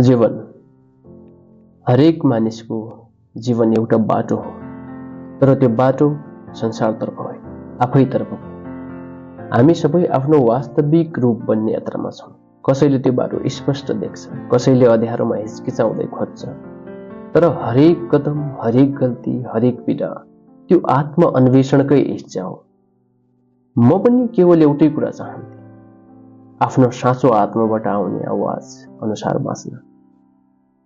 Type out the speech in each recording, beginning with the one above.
जीवन हरेक मानिसको जीवन एउटा बाटो हो, तर त्यो बाटो संसारतर्फ होइन, आफैतर्फ। हामी सबै आफ्नो वास्तविक रूप बन्ने यात्रामा छौँ। कसैले त्यो बाटो स्पष्ट देख्छ, कसैले अँध्यारोमा हिचकिचाउँदै खोज्छ, तर हरेक कदम, हरेक गल्ती, हरेक पीडा त्यो आत्म अन्वेषणकै इच्छा हो। म पनि केवल एउटै कुरा चाहन्थे, आफ्नो साँचो आत्माबाट आउने आवाज अनुसार बाँच्न।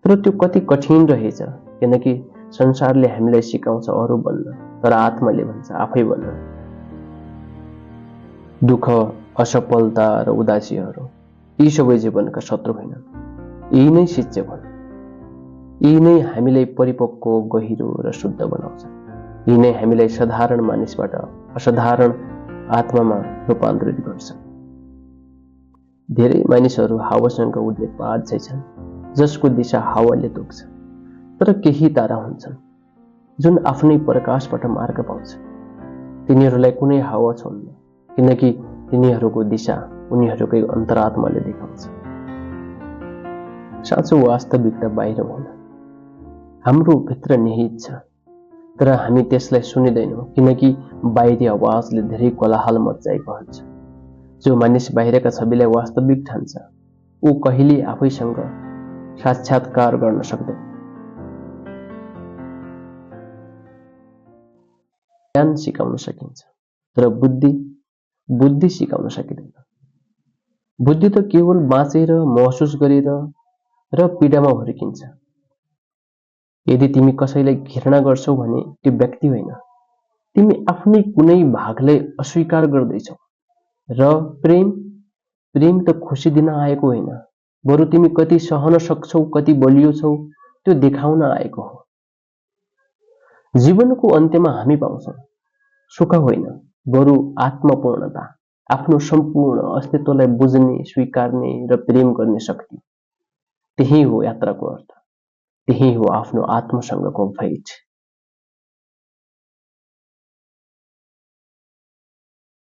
तर त्यो कति कठिन रहेछ, किनकि संसारले हामीलाई सिकाउँछ अरू बन्न, तर आत्माले भन्छ आफै बन्न। दुःख, असफलता र उदासीहरू यी सबै जीवनका शत्रु होइनन्, यी नै शिक्षक हुन्। यी नै हामीलाई परिपक्व, गहिरो र शुद्ध बनाउँछ। यी नै हामीलाई साधारण मानिसबाट असाधारण आत्मामा रूपान्तरित गर्छ। धेरै मानिसहरू हावासँग उड्ने पात झैं छन्, जसको दिशा हावाले तोक्छ, तर केही तारा हुन्छन् जुन आफ्नै प्रकाशबाट मार्ग पाउँछ। तिनीहरूलाई कुनै हावा छोड्दैन, किनकि तिनीहरूको दिशा उनीहरूकै अन्तरात्माले देखाउँछ। साँचो वास्तविकता बाहिर होइन, हाम्रो भित्र निहित छ, तर हामी त्यसलाई सुनिदैनौँ, किनकि बाहिरी आवाजले धेरै कोलाहल मच्चाएको हुन्छ। जो मानिस बाहिरका छविलाई वास्तविक ठान्छ, ऊ कहिले आफैसँग साक्षात्कार गर्न सक्दैन। ज्ञान सिकाउन सकिन्छ, तर बुद्धि सिकाउन सकिँदैन। बुद्धि त केवल बाँचेर, महसुस गरेर र पीडामा हुर्किन्छ। यदि तिमी कसैलाई घृणा गर्छौ भने त्यो व्यक्ति होइन, तिमी आफ्नै कुनै भागलाई अस्वीकार गर्दैछौ। र प्रेम त खुसी दिन आएको होइन, बरु तिमी कति सहन सक्छौ, कति बलियो छौ त्यो देखाउन आएको हो। जीवनको अन्त्यमा हामी पाउँछौँ सुख होइन, बरु आत्मपूर्णता, आफ्नो सम्पूर्ण अस्तित्वलाई बुझ्ने, स्वीकार्ने र प्रेम गर्ने शक्ति। त्यही हो यात्राको अर्थ, त्यही हो आफ्नो आत्मसँगको भेट।